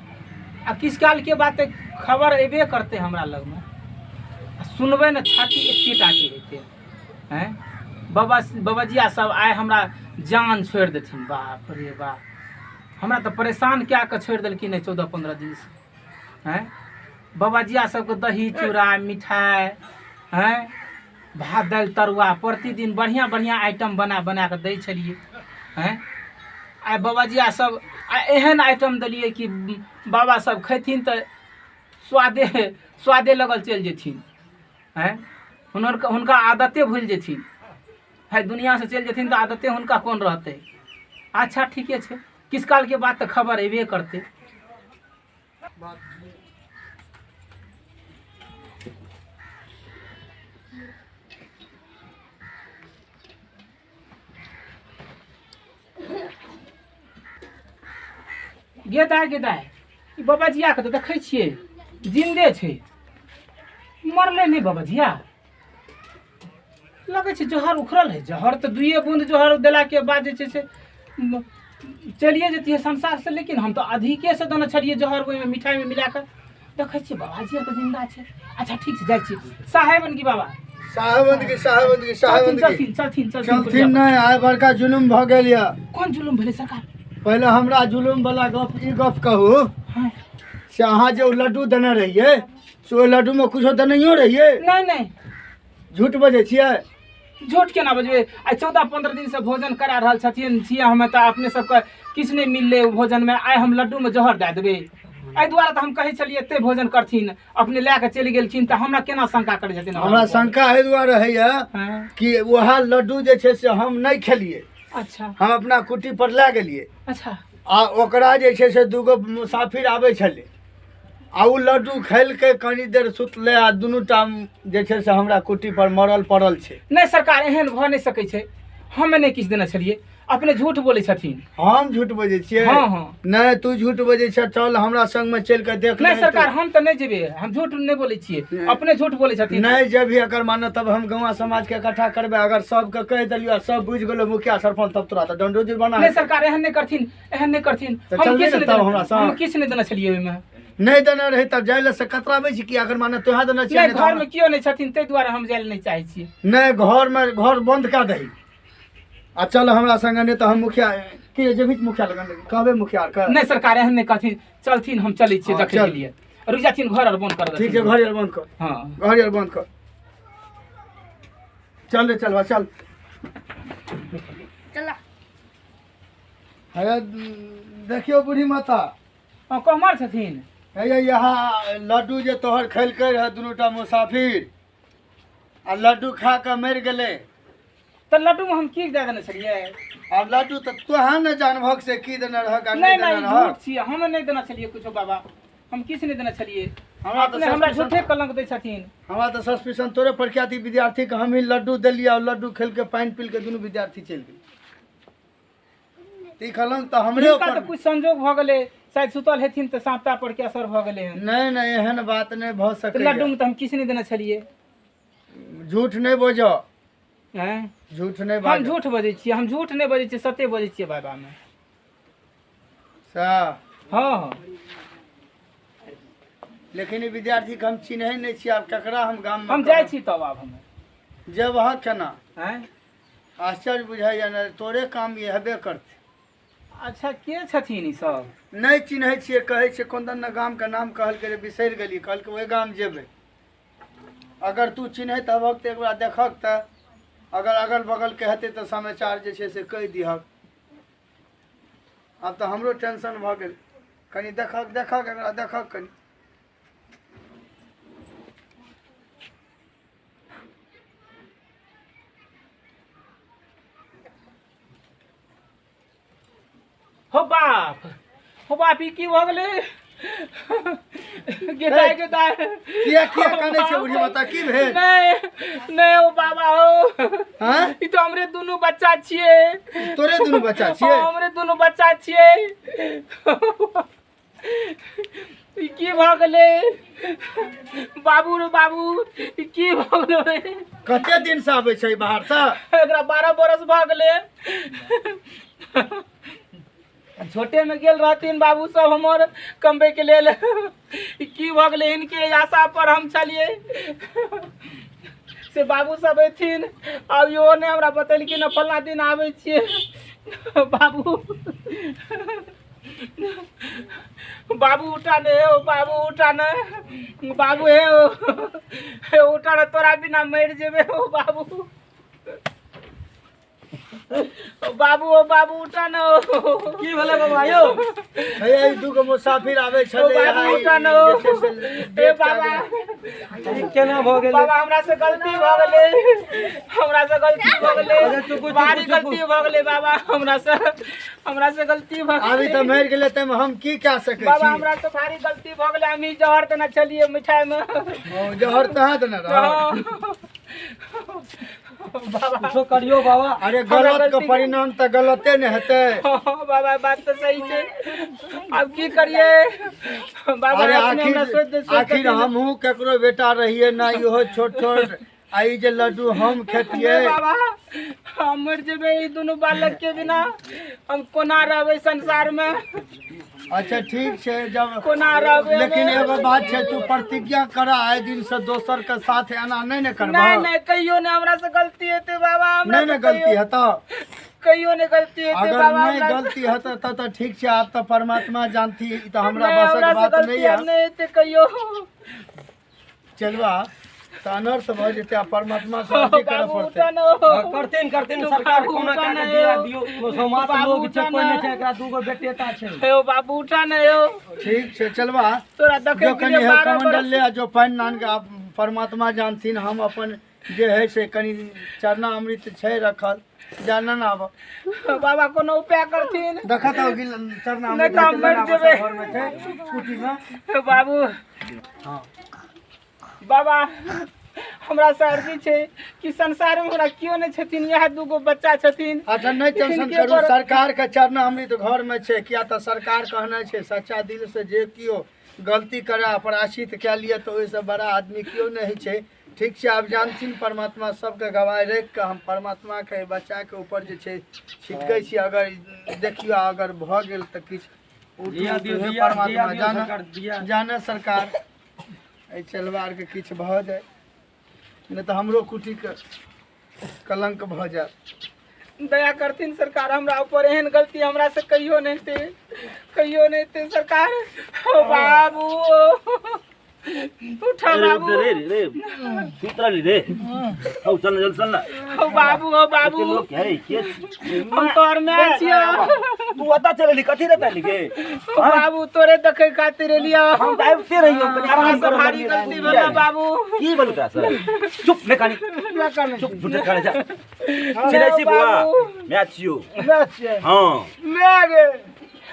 आ किछु कालके बाद तऽ खबर अयबे करतै हमरा लगमे, आ सुनबै ने छाती एते टाके हेतै। आँय बाबा बबजिया सब आइ हमरा जान छोड़ि देथिन। बाप रे बाप, हमरा तऽ परेशान कए कऽ छोड़ि देलखिन 14-15 दिनसँ। आँय बाबाजिया सबके दही चूड़ा मिठाइ, आँय भात दालि तरुआ प्रतिदिन बढ़िआँ बढ़िआँ आइटम बना बना कऽ दै छलियै। आँय आइ बाबाजिया सब आइ एहन आइटम देलियै कि बाबा सब खैथिन तऽ स्वादे स्वादे लगल चलि जेथिन। आँय हुनका आदते भूलि जेथिन। है दुनिआँसँ चलि जेथिन तऽ आदते हुनका कोन रहतै। अच्छा ठीके छै, किछु कालके बाद तऽ खबर अयबे करतै। गेदाय गेदाय, ई बाबाजियाके तऽ देखै छियै जिन्दे छै, मरलै नहि बाबाजिया। लगै छै जहर उखड़ल है। जहर तऽ 2 बूंद जहर देलाके बाद जे छै से चलिए जतियै संसारसँ, लेकिन हम तऽ अधिकेसँ देने छलियै जहर ओहिमे मिठाइमे मिला कऽ। देखै छियै बाबाजी तऽ जिन्दा छै। अच्छा ठीक छै, जाइ छी। साहेबन की बाबा? साहेबन की, साहेबन की, साहेबन की। चलथिन चलथिन चलथिन चलथिन। नहि, आइ बड़का जुलुम भऽ गेल यऽ। कोन जुलुम भेलै सरकार? पहिले हमरा जुलुम वाला गप ई गप कहू से अहाँ जे ओ लड्डू देने रहियै से ओहि लड्डूमे कुछो देनहियो रहियै? नहि नहि। झूठ बजै छियै? झूठ केना बजबै? आइ 14-15 दिनसँ भोजन करा रहल छथिन छियै हमे, तऽ अपने सबके किछु नहि मिललै ओ भोजनमे। आइ हम लड्डूमे जहर दए देबै? एहि दुआरे तऽ हम कहै छलियै एते भोजन करथिन, अपने लए कऽ चलि गेलखिन तऽ हमरा केना शंका करै छथिन? हमरा शंका एहि दुआरे होइए कि वएह लड्डू जे छै से हम नहि खेलियै। अच्छा। हम अपना कुटी पर लए गेलियै। अच्छा। आ ओकरा जे छै से 2 गो मुसाफिर आबै छलै, आ ओ लड्डू खेलकै, कनी देर सुतलै, आ दुनू टाइम जे छै से हमरा कुटी पर मरल पड़ल छै। नहि सरकार, एहन भऽ नहि सकै छै, हमे नहि किछु देने छलियै, अपने झूठ बोलै छथिन। हम झूठ बजै छियै? हँ हँ। नहि, तू झूठ बजै छ, चल हमरा संगमे चलि कऽ देख। नहि सरकार, हम तऽ नहि जेबै, हम झूठ नहि बोलै छियै, अपने झूठ बोलै छथिन। नहि जेबही एकर माने तब हम गाँव समाजके इकट्ठा करबै। अगर सबके कहि देलियौ आ सब बुझि गेलौ मुखिया सरपंच, तब तोरा तऽ दंडो जुर्माना नहि हेतौ। सरकार, एहन नहि करथिन, एहन नहि करथिन। तऽ हम चलबै किछु ने नहि तब हमरा देने, हम संग? किछु नहि देने छलियै ओहिमे। नहि देने रही तब जाय लए से कतराबै छी कि? अगर माने तोहे देने छियै। नहि, घरमे केओ नहि छथिन, ताहि दुआरे हम जाय लए नहि चाहै छियै। नहि, घरमे घर बन्द कए दही आ चल हमरा संगे, नहि तऽ हम मुखिया के जेबही मुखिया लगन कहबै मुखिया आरके। नहि सरकार, एहन नहि कहथिन, चलथिन, हम चलै छियै हँ, देखै चल। के लिए। रुकि जाथिन, घर आर बंद कर ठीक छै, देथिन। घर आर बन्द कर। हँ, घर आर बन्द कर। चल रे चलबा, चल। चला। हे देखियौ बूढ़ी माता। हँ, कहमर छथिन। हे यहाँ लड्डू जे तोहर खेलकै रहए दुनूटा मुसाफिर, आ लड्डू खा कऽ मरि गेलै। तऽ लड्डूमे हम की दए देने छलियै? आब लड्डू तऽ तोहे ने जानबहक से की देने रहक आ नहि नहि नहि, देने ई रहक। झूठ छियै, हम नहि देने छलियै कुछो बाबा, हम किछु नहि देने छलियै। हमरा तऽ अपने हमरा सस्पिशन झूठे कलंक दै छथिन। हमरा तऽ सस्पिशन तोरे पर किया दी? विद्यार्थीके हमही लड्डू देलियै आ लड्डू खेलके पानि पी के दुनू विद्यार्थी चलि गेलै, तऽ ई कलंक तऽ हमरे हिनका ऊपर। तऽ कुछ संजोग भऽ गेलै, शायद सुतल हेथिन तऽ साँप ताप पर के असर भऽ गेलै हन। नहि नहि, एहन बात नहि भऽ तऽ सकैए। लड्डूमे तऽ हम किछु नहि देने छलियै। झूठ नहि बजऽ। आँय? झूठ नहि हम बाजऽ। झूठ बजै छियै? हम झूठ नहि बजै छियै, सत्य बजै छियै बाबामे। सएह? हँ हँ। लेकिन ई विद्यार्थीके हम चिन्है नहि छियै, आब ककरा हम गाममे हम जाइ छी तब आब हम। जेबह केना? आँय? आश्चर्य बुझाइए ने, तोरे काम ई हेबे करतै। अच्छा, के छथिन ई सब? नहि चिन्है छियै, कहै छियै कोन दन ने गामके नाम कहलकै रे, बिसरि गेलियै। कहलकै ओहि गाम जेबै। अगर तू चिन्हैत हबक तऽ एक बेरा देखहक, तऽ अगर अगल बगलके हेतै तऽ समाचार जे छै से कहि दिहक। आब तऽ हमरो टेंशन भऽ गेल। कनि देखक देखक एकरा देखक कनि। हो बाप, हो बाप, ई की भऽ गेलै? गेदाय गेदाय। किया किया कानै छै बुढ़ी माता, की भेल? नहि नहि ओ बाबा हो। हाँ? ई तऽ हमरे दुनू बच्चा छियै। तोरे दुनू बच्चा छियै? हाँ, हमरे दुनू बच्चा छियै। ई की भऽ गेलै बाबू रे बाबू, ई की भऽ गेलै रे? कते दिन से आबै छै बाहर से? एकरा 12 बरस भऽ गेलै। छोटे में गेल रहथिन बाबू सब हमर कमबै के लेल। ई की भऽ गेलै? हिनके आशा पर हम छलियै से बाबू सब अयथिन। आब इहो नहि हमरा बतेलखिन फल्लाँ दिन आबै छियै। बाबू बाबू उठा ने, हे बाबू उठा ने बाबू, हे हे उठा ने, तोरा बिना मरि जेबै। ओ बाबू, ओ बाबू, ओ बाबू उठा ने। की भेलै बाबा यौ? हे ई दूगो मुसाफिर आबै ओ छलै। बाबू उठा ने, ओ हे बाबा। ई केना भऽ गेलै? बाबा, हमरा से गलती भऽ गेलै, हमरा से गलती भऽ गेलै। अच्छा, चुपू, चुपू, भारी चुपू। गलती भऽ गेलै बाबा, हमरा से गलती भऽ अभी गेलै। तऽ मरि गेलै, ताहिमे हम की कए सकै बाबा, छी? हमरा से भारी गलती भऽ गेलै। हम ई जहर देने छलियै मिठाई मे। ओ जहर तहाँ देने रह? बाबा, कुछो करियौ बाबा। अरे हमरा गलत के गलती- परिणाम तऽ गलते ने हेतै। हाँ, बाबा, बात तऽ सही छै। आब की करियै बाबा? अरे अपने हमरा आखिर सोचि दे- सोचि आखिर देथिन। हमहूँ केकरो बेटा रहियै ने, इहो छोट छोट आ ई जे लड्डू हम खेतियै। नहि बाबा, हम मरि जेबै ई दुनू बालक के बिना। हम कोना रहबै संसार मे? अच्छा ठीक छै, जब कोना रहबै? लेकिन एगो बात छै, तू प्रतिज्ञा कर, आइ दिन से दोसर के साथ एना नहि ने करबह। नहि नहि, कहियो नहि हमरा से गलती हेतै बाबा, हमरा नहि ने से गलती कहियो- हेतौ? कहियो नहि गलती हेतै अगर बाबा। नहि हमरा से- गलती हेतौ तब तऽ ठीक छै। आब तऽ परमात्मा जानथी, ई तऽ हमरा नहि, बसक हमरा से बात गलती नहि आब है। नहि हेतै कहियो। चलबा तऽ अनर्थ भऽ जेतै आ परमात्मा से अर्जी करऽ बाबू पड़तै। उठा न। करथिन करथिन तू सरकार, बाबू कोना उठा कए ने कऽ दिया यौ। दियौ। समाज बाबू लोग छै, उठा कोइ ने। नहि छै, एकरा दूगो बेटेटा छै। हे ओ बाबू उठा ने यौ। ठीक छै चलबा। तोरा देखै जो के कनि लिए है 12 कमंडल बरस ले आ, जो पानि नान के आप परमात्मा जानथिन। हम अपन जे है से कनि चरना अमृत छै रखल, जाना ना आब। बाबा कोनो उपाय करथिन। देखत हो गिल चरना नहि अमृत तऽ हम मरि जेबै। घर में छै स्कूटी में। हे बाबू। हाँ। बाबा, हमरा से अर्जी छै कि संसार में हमरा केओ नहि छथिन, इएह दूगो बच्चा छथिन। अच्छा नहि टेंशन हिनके करू। पर- सरकार के चरना अमृत घर में छै, किया तऽ सरकार कहने छै सच्चा दिल से जे केओ गलती करे आ प्रायश्चित कए लिए तऽ ओहिसँ बड़ा आदमी केओ नहि होइ छै। ठीक छै, आब जानथिन परमात्मा। सबके गवाह राखि कऽ हम परमात्माके बच्चाके ऊपर जे छै छिटकै छी। अगर देखियौ, अगर भऽ गेल तऽ किछु उठू, दिया उठू, दियौ, हे दिया, परमात्मा दिया दियौ जाने सरकार, दिया। जाने सरकार एहि चलबारके किछु भऽ जाय, नहि तऽ हमरो कुटीके कलंक भऽ जायत। दया करथिन सरकार हमरा ऊपर। एहन गलती हमरा से कहियो नहि हेतै, कहियो नहि हेतै सरकार। ओ बाबू उठा बाबू। रे रे, सुत रहली रे। हौ चल ना, जल्दी चल ना। ओ बाबू, ओ बाबू। कते लोग है के? हम तोहर माय छियौ। तू ओतऽ चल एली, कथी रे तैली के? ओ बाबू, तोरे देखै खातिर एलियौ। हम तऽ आबिते रहियौ, कनि हमरा आराम से करऽ भारी लगलियै। गलती भेलै बाबू। की भेल तोरा से? चुप नहि कानी, चुप, झूठे काने जा। चिन्है छी बौआ? बाबू। माय छियौ। माय छियै? हँ। माय गे,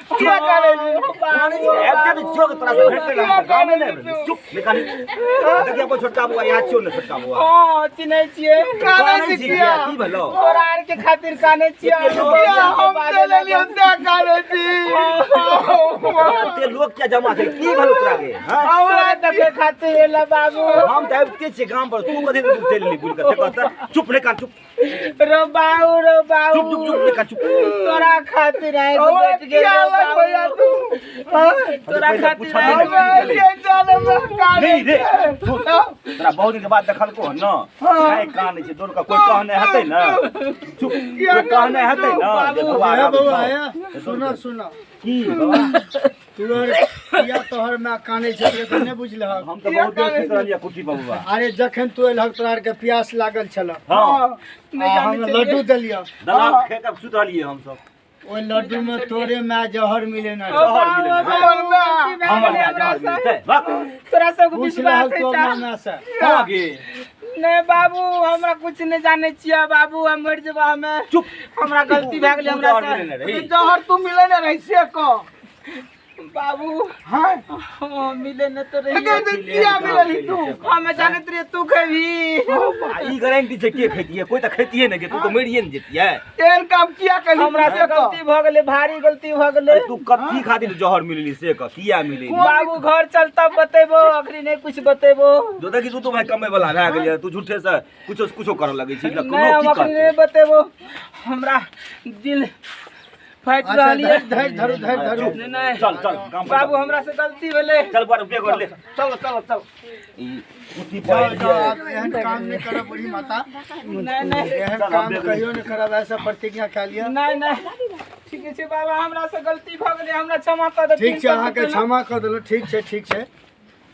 किया कानै छी? कानै छी, आबिते तऽ छियौ कि तोरा से भेटलै ने, हम तऽ गामे नहि आबि। चुप नहि कानी। देखियै अपन छोटका बौआ यहाँ छियौ ने छोटका बौआ? हँ, चिन्है छियै। कानै कानै छी छी किया? किया? की भेलौ? तोरा आर के खातिर कानै छियै। एते लोग किया हम चलि एलियौ तें कानै छी? एते लोग किया जमा छै? की भेलौ तोरा के? हँ? हमरा देखै खातिर एला बाबू। हम तऽ आबिते छियै गाम पर, तू कथी चलि एली बुलि कऽ से कह तऽ। चुप नहि कान, चुप। रो बाबू, रो बाबू। चुप चुप चुप नहि कान, चुप। तोरा खातिर आइ हमरा बैठ गेल किया रो लगबैया बाबू। तू? हँ? तोरा पहिले खातिर पूछऽ आइ दे ने। हमरा एलियै जाने मे कानै नहीं रे छै। सुन, तोरा बहुत दिन के बाद देखलको हन न, काहे कानै छै? दोन का कोई कहने हेतै न? चुप, कोई कहने हेतै न जे बौआ हे आबै बौआ छौ? हे, सुनऽ सुनऽ। की बाबा? तू आर किया तोहर माय कानै छै से तऽ नहि बुझलहक? हम तऽ बहुत देर सुति रहलियै कुटी पर बौआ। अरे जखन तू एलहक तोरा आरके प्यास लागल छल हँ। आ हम लड्डू देलियऽ। दलाल खे के सुति रहलियै हमसब। ओहि लड्डू में तोरे माय जहर मिले ना जहर मिले ना। हमर माय हमर माय जहर मिलतै बक तोरा सबके पूछ विश्वास लहक है तो चा? मामा से कहाँ गे नहीं बाबू, हमरा कुछ नहीं जाने छियै बाबू, हम मरि जेबा हमे। चुप। हमरा गलती भए गेलै तू हमरा जहर से। मिलेने रही। जहर तू मिले ने रही से कह। बाबू हाँ हाँ, मिले न तो रही। किया मिलली तू? हमे जानैत रहियै तू खेबही। आ ई गारंटी छै के खैतियै? कोई तऽ खैतियै ने गे, तू तऽ मरिये ने जेतियै। एहन काम किया केली? हमरा से गलती भऽ गेलै, भारी गलती भऽ गेलै। अरे तू कथी खातिर जहर मिलली से कह, किया मिलली? बाबू घर चल तब बतेबो, अखनी नहीं कुछ बतेबो। जो देखी तू तो भाई कमे वाला भए गेलियै, तू झूठे से कुछो कुछो करऽ लगै छी। नहीं, लोक हम की अखनी करतै? नहीं बतेबो, हमरा दिल फाटि अच्छा, रहल ये। धरि धरि धरू धरि धरू। नहीं, नहीं। चल चल काम पर बाबू चल। हमरा से गलती भेलै। चल बड़ उपयोग कर ले। चलो चलो चलो। ई कुत्ती जाओ पढ़ जाओ, आप एहन काम नहीं करब बूढ़ी माता। नहीं नहीं एहन चल, काम हम देख कहियो नहीं करब, ऐसा प्रतिज्ञा कए लिअ। नहीं नहीं, ठीक छै बाबा, हमरा से गलती भऽ गेलै, हमरा क्षमा कऽ दे। ठीक छै, अहाँके क्षमा कऽ देलहुँ। ठीक छै ठीक छै,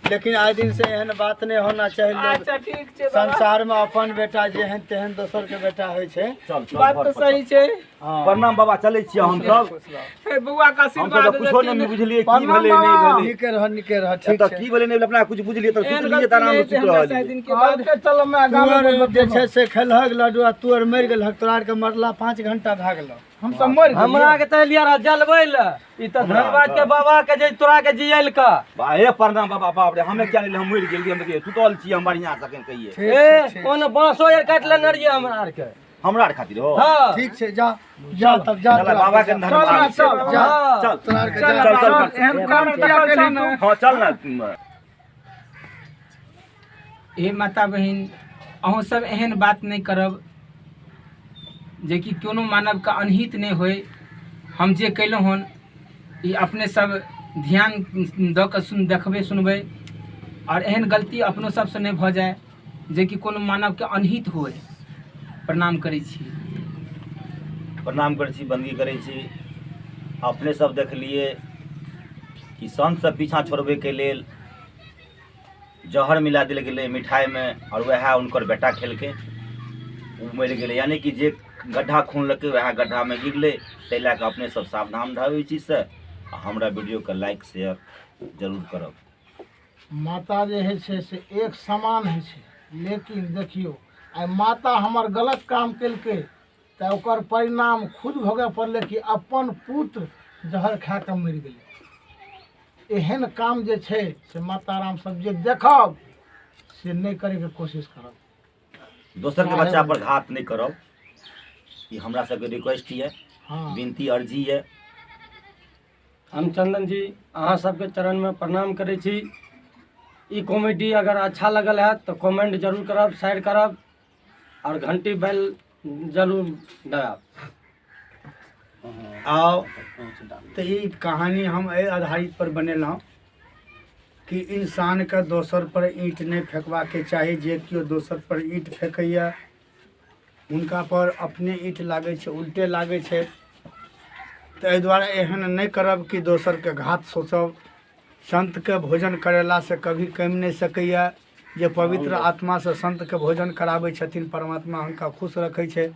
लेकिन आइ दिन से एहन बात नहि होना चाही। लोग अच्छा ठीक छै बाबा। संसार में अपन बेटा जेहन तेहन दोसर के बेटा होइ छै। चल चल बात घर तऽ पर सही चल। छै। हँ। प्रणाम बाबा, चलै छियै हमसब। हे बौआ के हमसब आशीर्वाद तऽ कुछो देथिन। नहि बुझलियै की प्रणाम भेलै नहि बाबा। भेलै। नीके रह नीके रह, ठीक एतऽ छै। की भेलै नहि भेलै अपना कुछ बुझलियै तऽ एहन सुतलियै गलती तऽ आराम नहि से हेतै सुति हमरा से रहलियै। दिन के बाद। कहलकै चल मैं तू गामे आर पर जे छै से खेलहक लड्डू आ तू आर मरि गेलहक, तोरा आरके मरला 5 घंटा भए गेलौ। हम सब मरि गेलियै। हमरा के तऽ एलियै रह जलबै लए, ई तऽ धनबाद के बाबा के जे तोरा के जियल का। बा हे प्रणाम बाबा। बाप रे, हमे क्या लेले, हम मरि गेलियै, हम देखियै सुतल छियै हम बढ़ियां से अखन कहियै। ठीक ए छै ठीक कोनो बांसो आर काटि लेने रहियै हमरा आर के। हमरा आर खातिर हो। हाँ ठीक छै, जा जा तब जा चल तोरा बाबा के आरके जा। चल धन्यवाद। ना चल। जा हाँ चल तोरा आरके चल जा। चल चल घर। एहन काम किया केली तू? हाँ चल ना। हे माता बहिन, अहूँ सब एहन बात नहि करब जेकि कोनो मानवके अनहित नहि होय। हम जे कयलहुँ हन ई अपने सब ध्यान दऽ कऽ सुन देखबै सुनबै, आओर एहन गलती अपनो सबसँ नहि भऽ जाय जेकि कोनो मानवके अनहित होय। प्रणाम करै छी। प्रणाम करै छी, बंदगी करै छी। अपने सब देखलिए कि संतसँ पीछा छोड़बैके लेल जहर मिला देल गेलै मिठाइमे, आओर वएह हुनकर बेटा खेलकै, ओ मरि गेलै। यानी कि जे गड्ढा खुनलकै वएह गड्ढामे गिरलै। ताहि लए कऽ अपने सब सावधान रहब एहि चीजसँ, आ हमरा वीडियोके लाइक शेयर जरूर करब। माता जे होइ छै से एक समान होइ छै, लेकिन देखियौ आइ माता हमर गलत काम केलकै तऽ ओकर परिणाम खुद भोगय पड़लै कि अपन पुत्र जहर खा कऽ मरि गेलै। एहन काम जे छै से माता राम सब जे देखब से नहि करैके कोशिश करब। दोसरके बच्चा पर घात नहि करब, ई हमरा सबके रिक्वेस्ट यऽ, हाँ विनती अर्जी यऽ। हम चंदन जी अहाँ सबके चरणमे प्रणाम करै छी। ई कॉमेडी अगर अच्छा लगल है तऽ कमेंट जरूर करब, शेयर करब और घंटी बेल जरूर दबाब। आओ तऽ ई कहानी हम एहि आधारित पर बनेलहुँ कि इंसानके दोसर पर ईंट नहि फेकबाके चाही। जे केओ दोसर पर ईंट फेकैए हुनका पर अपने ईंट लागै छै, उल्टे लागै छै। तऽ एहि दुआरे एहन नहि करब कि दोसरके घात सोचब। संतके भोजन करेलासँ कभी कमि नहि सकैए। जे पवित्र आत्मासँ संतके भोजन कराबै छथिन परमात्मा हुनका खुश रखै छै।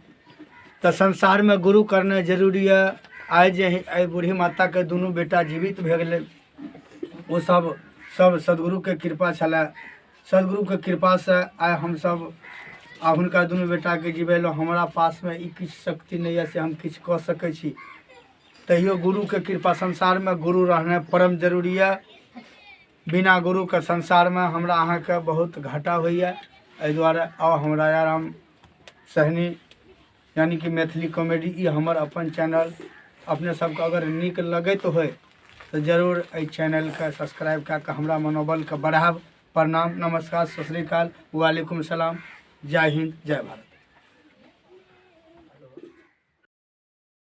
तऽ संसारमे गुरु करनाइ जरूरी यऽ। आइ जे एहि बूढ़ी माताके दुनू बेटा जीवित भए गेलै, ओ सब सब सदगुरुके कृपा छलै। सदगुरुके कृपासँ आइ हमसब आ हुनका दुनू बेटाके जिबेलहुँ। हमरा पासमे ई किछु शक्ति नहि यऽ से हम किछु कऽ सकै छी, तैयो गुरुके कृपा संसारमे गुरु रहनाइ परम जरूरी यऽ। बिना गुरुके संसारमे हमरा अहाँके बहुत घाटा होइए। एहि दुआरे आउ हम राजा राम सहनी यानी कि मैथिली कॉमेडी, ई हमर अपन चैनल। अपने सबके अगर नीक लगैत होय तऽ जरूर एहि चैनलके सब्सक्राइब कए कऽ हमरा मनोबलके बढ़ायब। प्रणाम, नमस्कार, सत श्री अकाल, वालेकुम सलाम, जय हिन्द, जय भारत।